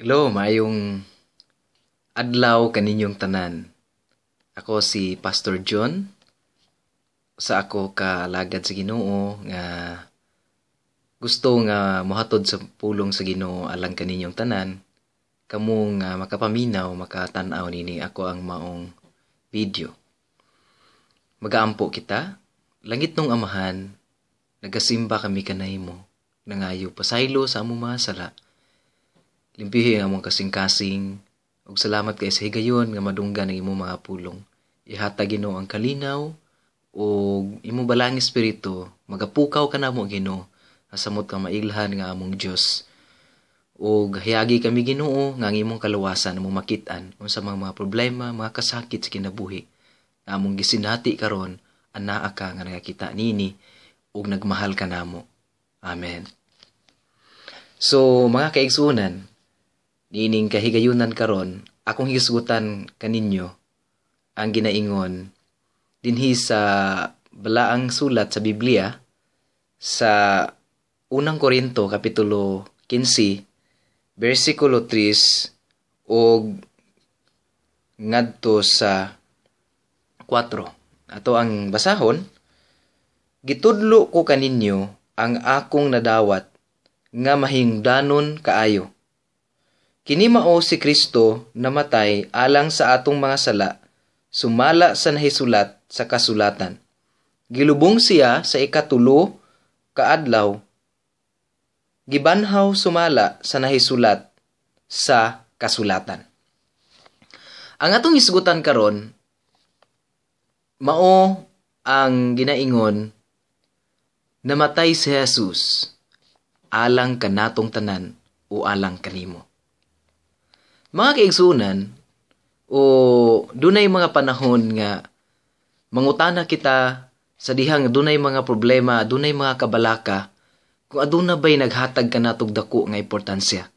Hello, maayong adlaw kaninyong tanan. Ako si Pastor John. Sa ako kaalagad sa Ginoo nga gusto nga mohatod sa pulong sa Ginoo alang kaninyong tanan. Kamo nga makapaminaw, makatan-aw nini ako ang maong video. Magaampo kita. Langit nung Amahan, nagasimba kami kanaymo. Nangayo pasaylo sa among mga sala. Limpihi ang among kasing-kasing ug salamat kay sa higayon nga madunggan ang imong mga pulong. Ihatag, Ginoo, ang kalinaw ug imong Balaang Espiritu magapukaw kanamo, Ginoo, samot ka mailhan nga among Dios. Ug hayagi kami, Ginoo, nga ang imong kaluwasan among makit-an unsa mga problema, mga kasakit sa kinabuhi nga among gisinati karon, anaa ka nga nakakita nini ug nagmahal ka namo. Amen. So mga kaigsuonan, niining kahigayunan karon akong hisgutan kaninyo ang ginaingon dinhi sa balaang sulat sa Biblia sa Unang Korinto kapitulo 15 bersikulo 3 og ngadto sa 4. Ato ang basahon: "Gitudlo ko kaninyo ang akong nadawat nga mahingdanon kaayo. Kini mao si Kristo namatay alang sa atong mga sala sumala sa nahisulat sa kasulatan. Gilubong siya sa ikatulo ka adlaw, gibanhaw sumala sa nahisulat sa kasulatan." Ang atong hisgutan karon mao ang ginaingon, namatay si Jesus alang kanatong tanan o alang kanimo. Mga kaigsunan, o dunay mga panahon nga mangutana kita sa dihang dunay mga problema, dunay mga kabalaka, kung aduna ba'y naghatag kanatog dako nga importansya.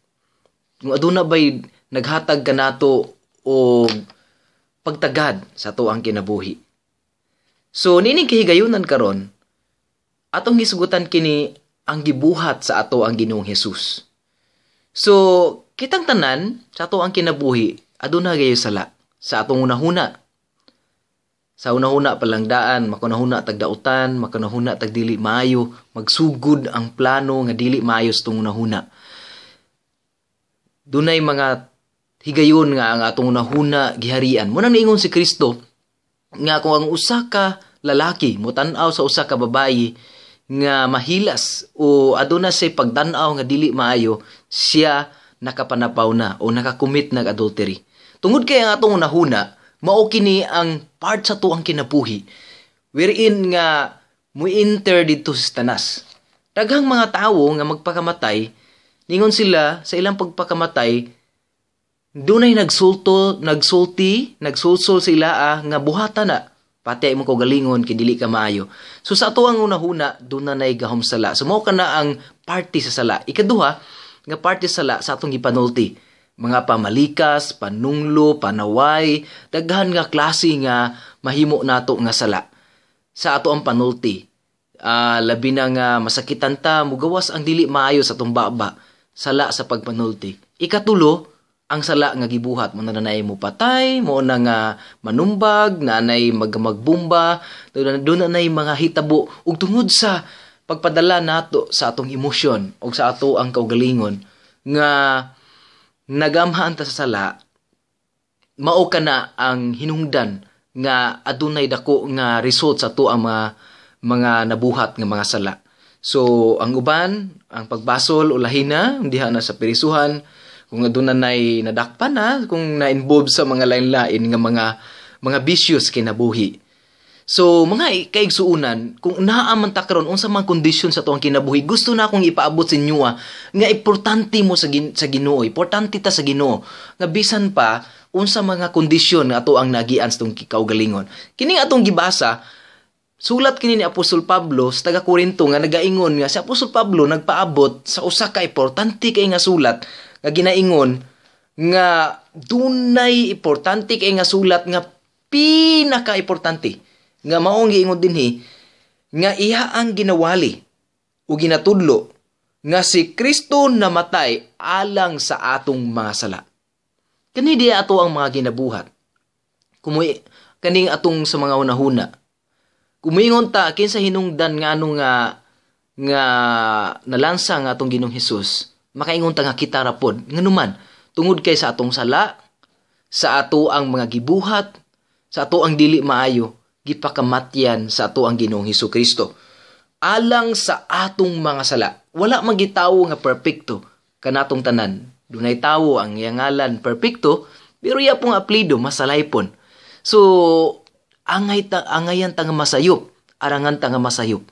Kung aduna ba'y naghatag kanato o pagtagad sa ato ang kinabuhi. So nining kahigayunan karon, atong hisgutan kini ang gibuhat sa ato ang Ginoong Hesus. So kitang tanan sa ato ang kinabuhi aduna gayo sala sa atong unahuna. Sa unahuna pa lang daan, makunahuna tag dautan, makunahuna tag dili maayo, magsugod ang plano nga dili maayo sa atong unahuna. Dunay mga higayon nga ang atong unahuna giharian. Mao nang niingon si Kristo nga kung ang usa ka lalaki motan-aw sa usa ka babayi nga mahilas o aduna say pagtan-aw nga dili maayo, siya nakapanapaw na o nakakomit nag adultery. Tungod kay ang atong unahuna, mao kini ang part sa tuang kinabuhi wherein nga mo-enter didto sa Satanas. Daghang mga tawo nga magpakamatay, ningon sila sa ilang pagpakamatay, dunay nagsulto, nagsulti, nagsulsol sila nga buhata na. Pati imong kaugalingon kay dili ka maayo. So sa ato ang unahuna, doon na nay gahom sala. So mao kana ang party sa sala. Ikaduha nga parte sala sa atong gipanulti. Mga pamalikas, panunglo, panaway, daghan nga klase nga mahimo nato nga sala. Sa ato ang panulti. Labi na nga masakitan ta, mugawas ang dili maayo sa atong baba. Sala sa pagpanulti. Ikatulo, ang sala nga gibuhat mo na nanay mo patay, mo na nga manumbag, nanay magmagbumba, doon na nay mga hitabo ug tungod sa pagpadala nato sa atong emosyon o sa ato ang kaugalingon nga nagamhaan ta sa sala, mao kana ang hinungdan nga adunay dako nga result sa ato ang mga nabuhat nga mga sala. So ang uban, ang pagbasol ulahin na diha na sa pirisuhan, kung aduna nay nadakpan na, kung na-involve sa mga lain-lain nga mga bisyo kinabuhi. So mga kaigsuunan, kung naa man ta karon unsa man kondisyon sa tuang kinabuhi, gusto na akong ipaabot sa inyo nga importante mo sa Ginoo, importante ta sa Ginoo nga bisan pa unsa mga kondisyon nga ato ang nagian sa tong kaugalingon. Kining atong gibasa, sulat kini ni Apostol Pablo sa taga Korinto nga nagaingon nga si Apostol Pablo nagpaabot sa usa ka importante kay nga sulat nga ginaingon nga dunay importante kay nga sulat nga pinaka-importante nga maong giingon dinhi nga iya ang ginawali o ginatudlo nga si Kristo namatay alang sa atong mga sala. Kani di ato ang mga ginabuhat. Kumuy kaning atong sa mga hunahuna. Kumingon ta kinsa hinungdan nga ano nga nga nalansa nga atong Ginoong Hesus, makaingon ta nga kita ra pod. Nganuman, tungod kay sa atong sala, sa ato ang mga gibuhat, sa ato ang dili maayo, gipakamatyan sa ato ang Ginoong Hesus Kristo alang sa atong mga sala. Wala man gitawo nga perpekto kanatong tanan. Dunay tawo ang iyang ngalan perpekto, pero iya pong apelyido masalaypon. So angay ta, angayan ta nga masayop, arangan ta nga masayop.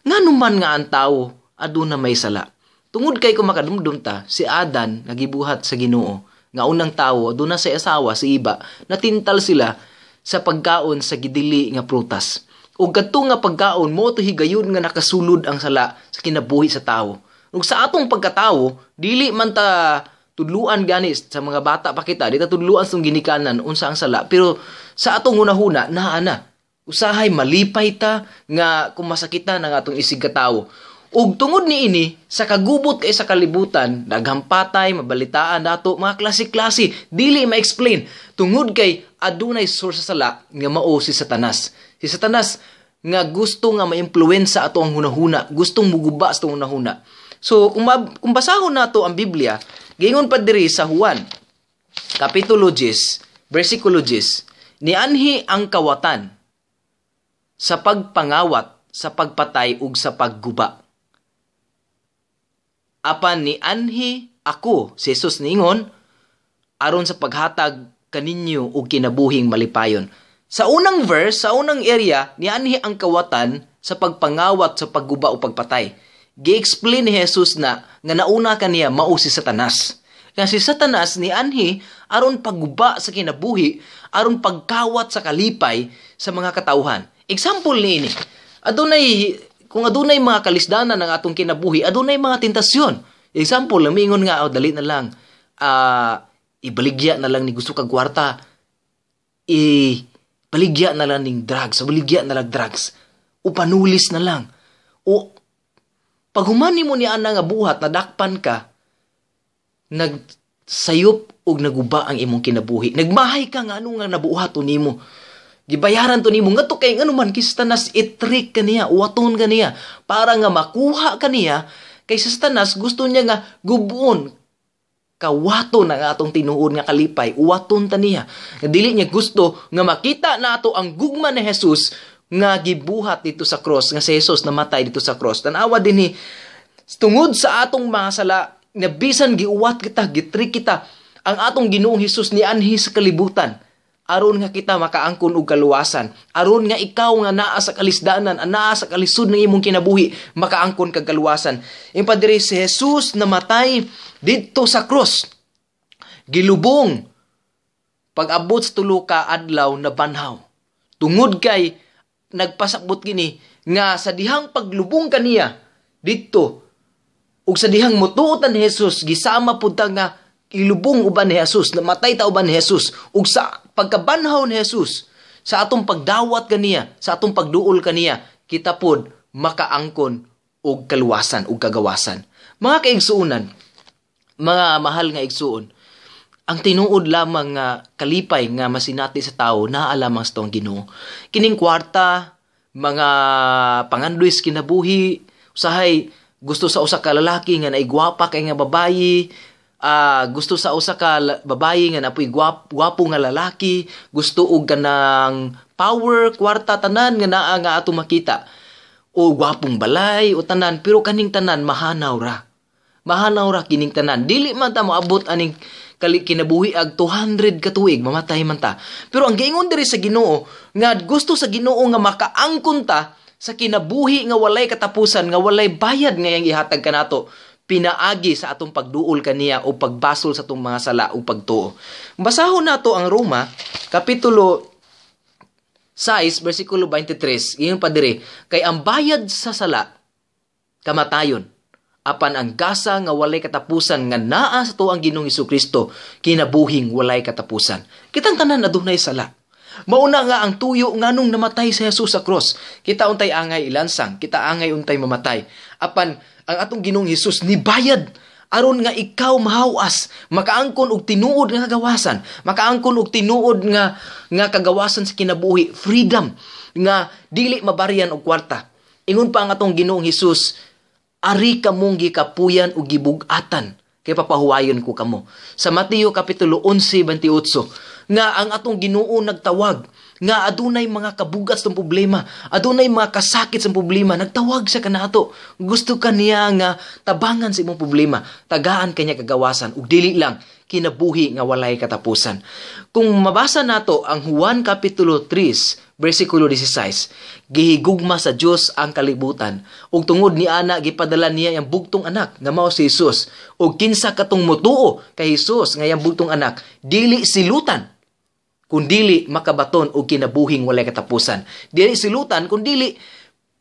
Ngano man nga ang tawo aduna may sala? Tungod kay kung makadumdum ta, si Adan nagibuhat sa Ginoo nga unang tawo, aduna sa asawa si Iba, natintal sila sa pagkaon sa gidili nga prutas. Ug kadto nga pagkaon mo to higayon nga nakasulod ang sala sa kinabuhi sa tawo. Ug sa atong pagkatawo, dili man ta tudluan gani sa mga bata pa kita, di ta tudluan sa ginikanan unsa ang sala, pero sa atong hunahuna naa na. Usahay malipay ta nga kung masakitan ang atong isig katawo. Ug tungod niini sa kagubot kay sa kalibutan, daghang patay, mabalitaan nato mga klase-klase, dili ma-explain tungod kay adunay source sa sala nga mao si Satanas. Si Satanas nga gusto nga maimpluwensa ato ang hunahuna, gustong muguba sa atong hunahuna. So kung basahon nato ang Biblia, giingon pa diri sa Juan kapitulo 10, versikulo 10, nianhi ang kawatan sa pagpangawat, sa pagpatay ug sa pagguba. Apan nianhi ako, si Jesus niingon, aron sa paghatag kaninyo og kinabuhing malipayon. Sa unang verse, sa unang area, nianhi ang kawatan sa pagpangawat, sa pagguba o pagpatay. Gi-explain ni Jesus na nga nauna kaniya mao si Satanas. Nga si Satanas nianhi aron pagguba sa kinabuhi, aron pagkawat sa kalipay sa mga katawhan. Example niini, adunay kung adunay mga kalisdanan ng atong kinabuhi, adunay mga tentasyon. Example, lamingon nga, oh, dali na lang, ibaligya na lang ni gusto kag kwarta, ibaligya na lang ning drugs, baligya na lang drugs, o panulis na lang. O paghumani mo ni ana nga buhat, nadakpan ka, nagsayop og naguba ang imong kinabuhi. Nagmahay ka nga ano nga nabuhat nimo. Gibayaran to nimo ngadto kay ngano man kay Satanas i-trick kaniya, uwaton kaniya para nga makuha kaniya, kay sa Satanas gusto niya nga gubuon kawaton ang atong tinuod nga kalipay, uwaton ta niya. Dili niya gusto nga makita nato ang gugma ni Jesus nga gibuhat dito sa cross, nga si Jesus namatay dito sa cross. Tan-awa dinhi, tungod sa atong mga sala nga bisan giuwat kita, gitrick kita, ang atong Ginoong Hesus nianhi sa kalibutan aron nga kita makaangkon og kaluwasan, aron nga ikaw nga naa sa kalisdanan, naa sa kalisod ng imong kinabuhi, makaangkon kag kaluwasan. Ingon pa diri, si Jesus namatay didto sa cross, gilubong, pag-abot sa 3 ka adlaw nabanhaw. Tungod kay nagpasabot kini nga sa dihang paglubong kaniya didto ug sa dihang mutuotan ni Jesus, gisama pud ta nga ilubong uban ni Jesus, namatay ta uban ni Jesus, ug sa pagkabanhaw ni Jesus, sa atong pagdawat kaniya, sa atong pagduol kaniya, kita pod makaangkon og kaluwasan ug kagawasan. Mga kaigsuonan, mga mahal nga igsuon, ang tinuod lamang nga kalipay nga masinati sa tao naa lamang sa atong Ginoo. Kining kwarta, mga pangandoy sa kinabuhi, usahay gusto sa usa ka lalaki nga naigwapa kay nga babayi, gusto sa usa ka babayi nga napoy gwapo nga lalaki, gusto og kanang power, kwarta, tanan nga naa nga ato makita, o gwapong balay o tanan, pero kaning tanan mahanaw ra. Mahanaw ra kining tanan. Dili man ta moabot aning kinabuhi ag 200 ka tuig, mamatay man ta. Pero ang giingon diri sa Ginoo nga gusto sa Ginoo nga makaangkon ta sa kinabuhi nga walay katapusan, nga walay bayad nga iyang ihatag kanato, pinaagi sa atong pagduol kaniya o pagbasol sa atong mga sala o pagtuo. Basahon nato ang Roma kapitulo 6 versikulo 23. Ingon pa diri, kay ang bayad sa sala kamatayon, apan ang gasa nga walay katapusan nga naa sa tuang Ginoong Hesukristo kinabuhing walay katapusan. Kitang tanan adunay sala. Mauna nga ang tuyo nganong namatay si Jesus sa cross. Kita untay angay ilansang, kita angay untay mamatay. Apan Ang atong Ginoong Hesus nibayad aron nga ikaw mahawas, makaangkon og tinuod nga kagawasan, makaangkon og tinuod nga kagawasan sa kinabuhi, freedom nga dili mabaryan og kwarta. Ingon pa ang atong Ginoong Hesus, "Ari kamong gikapuyan og gibug-atan, kay papahuwayon ko kamo." Sa Mateo kapitulo 11:28, nga ang atong Ginoo nagtawag nga adunay mga kabugat sa problema, adunay mga kasakit sa problema, nagtawag siya kanato. Gusto ka niya nga tabangan sa imong problema, tagaan kanya kagawasan ug dili lang kinabuhi nga walay katapusan. Kung mabasa nato ang Juan kapitulo 3 bersikulo 16, gihigugma sa Dios ang kalibutan ug tungod ni ana gipadala niya ang bugtong anak nga mao si Jesus, ug kinsa katong motuo kay Jesus nga iyang bugtong anak dili silutan kundili makabaton og kinabuhing walay katapusan. Dili silutan kundili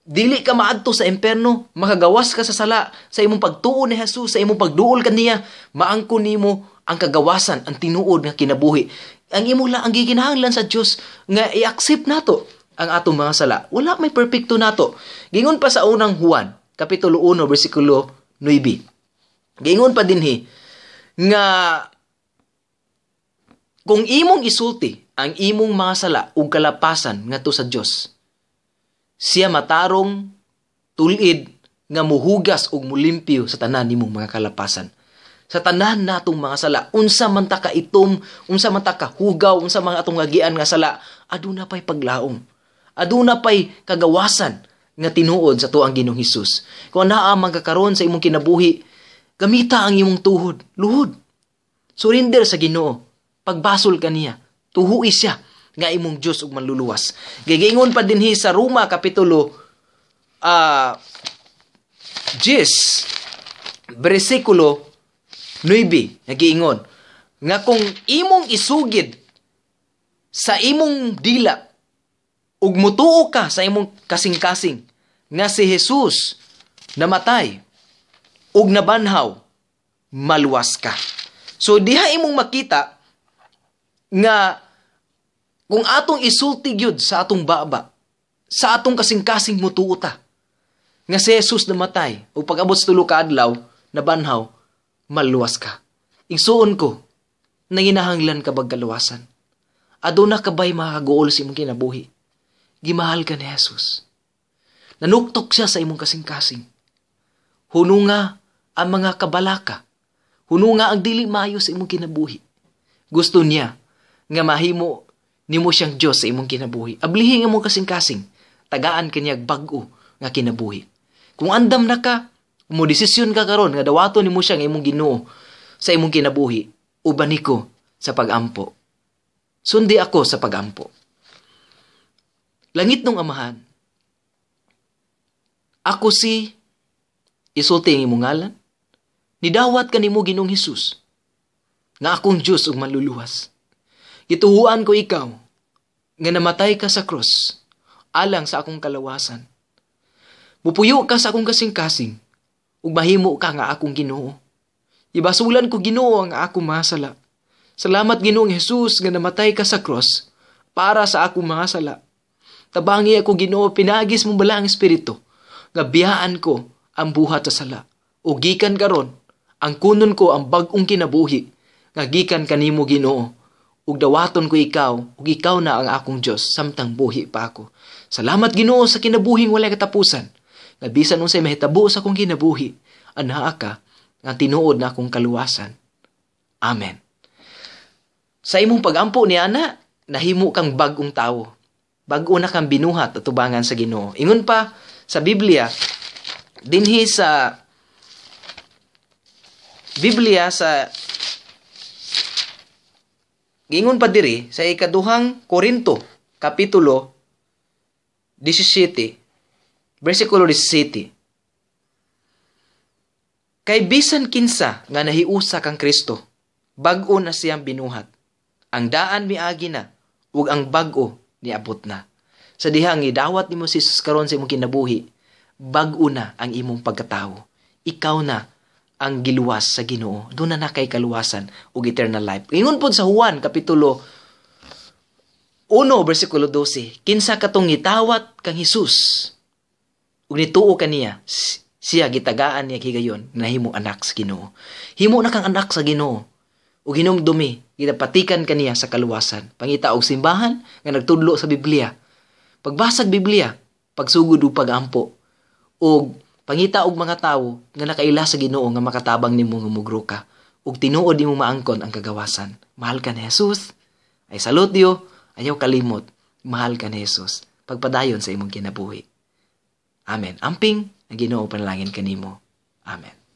dili ka maadto sa imperno, makagawas ka sa sala sa imong pagtuo ni Jesus, sa imong pagduol kaniya, maangkon nimo ang kagawasan, ang tinuod nga kinabuhi. Ang imo lang ang gikinahanglan sa Dios nga i-accept nato ang atong mga sala. Wala may perpekto nato. Gingon pa sa Unang Juan, kapitulo 1, bersikulo 9. Gingon pa dinhi nga kung imong isulti ang imong mga sala ug kalapasan ngadto sa Dios, siya matarong, tulid nga muhugas ug mulimpyo sa tanan nimong mga kalapasan. Sa tanan natong mga sala, unsa man ta ka itom, unsa man ta ka hugaw, unsa man atong agian nga sala, aduna pay paglaom. Aduna pay kagawasan nga tinuod sa tuang Ginoong Hesus. Kung naa man ka karon sa imong kinabuhi, gamita ang imong tuhod, luhod. Surrender sa Ginoo. Pagbasol kaniya, tuhui siya nga imong Dios ug manluluwas. Gigingon pa dinhi sa Roma kapitulo 10 bersikulo 9, nagiingon nga kung imong isugid sa imong dila ug mutuo ka sa imong kasing-kasing nga si Jesus namatay ug nabanhaw, maluwas ka. So diha imong makita nga kung atong isulti gyud sa atong baba, sa atong kasing-kasing, mutuo ta nga si Jesus namatay ug pag-abot sa 3 ka adlaw nabanhaw, maluwas ka. Igsuon ko, nanginahanglan ka bag kaluwasan? Aduna ka ba'y makakaguol sa imong kinabuhi? Gimahal ka ni Jesus. Nanuktok siya sa imong kasing-kasing. Hununga ang mga kabalaka. Hununga ang dili maayo sa imong kinabuhi. Gusto niya nga mahimo nimo siyang Dios sa imong kinabuhi. Ablihi ang imong kasing-kasing. Tagaan kaniya bag-o nga kinabuhi. Kung andam na ka, mo desisyon ka karon nga dawaton nimo siya nga imong Ginoo sa imong kinabuhi, uban ko sa pagampo. Sundi ako sa pagampo. Langit nung Amahan, ako si isulti ang imong ngalan. Nidawat ka nimo, Ginoong Hesus, nga akong Dios ug manluluwas. Gituhuan ko ikaw nga namatay ka sa cross alang sa akong kalawasan. Mupuyo ka sa akong kasing-kasing ug mahimo ka nga akong Ginoo. Ibasulan ko, Ginoo, ang akong mga sala. Salamat, Ginoong Hesus, nga namatay ka sa cross para sa akong mga sala. Tabangi ako, Ginoo, pinagis mo bala ang Espiritu nga biyaan ko ang buhat sa sala. O gikan karon, angkunon ko ang bag-ong kinabuhi nga gikan kanimo, Ginoo. Ug dawaton ko ikaw, ug ikaw na ang akong Dios samtang buhi pa ako. Salamat, Ginoo, sa kinabuhing walay katapusan. Nga bisan unsay mahitabo sa akong kinabuhi, anaa ka nga tinuod na akong kaluwasan. Amen. Sa imong pagampo ni ana, nahimo kang bag-ong tawo. Bag-o na kang binuhat at tubangan sa Ginoo. Ingon pa sa Biblia, dinhi sa Biblia sa Gingon pa diri sa Ikaduhang Korinto kapitulo 17 bersikulo 17. Kay bisan kinsa nga nahiusa kang Kristo, bag-o na siyang binuhat. Ang daan miagi na ug ang bag-o niabot na. Sa dihang idawat nimo si Jesus karon sa imong kinabuhi, bag-o na ang imong pagkatawo. Ikaw na ang giluwas sa Ginoo. Doon na kay kaluwasan ug eternal life. Ingon pod sa Juan kapitulo 1 bersikulo 12, kinsa katong gitawat kang Hesus ug nituo kaniya, Siya gitagaan niya higayon, nahimo anak sa Ginoo. Himo na kang anak sa Ginoo. Ug hinumdumi, gitapatikan kaniya sa kaluwasan. Pangita og simbahan nga nagtudlo sa Biblia. Pagbasag Biblia, pagsugod ug pagampo. Ug pangita og mga tawo nga nakaila sa Ginoo nga makatabang nimo nga mugro ka. Ug tinuod nimo maangkon ang kagawasan. Mahal ka ni Jesus. I salute you. Ayaw kalimot. Mahal ka ni Jesus. Pagpadayon sa imong kinabuhi. Amen. Amping, ang Ginoo panalangin kanimo. Amen.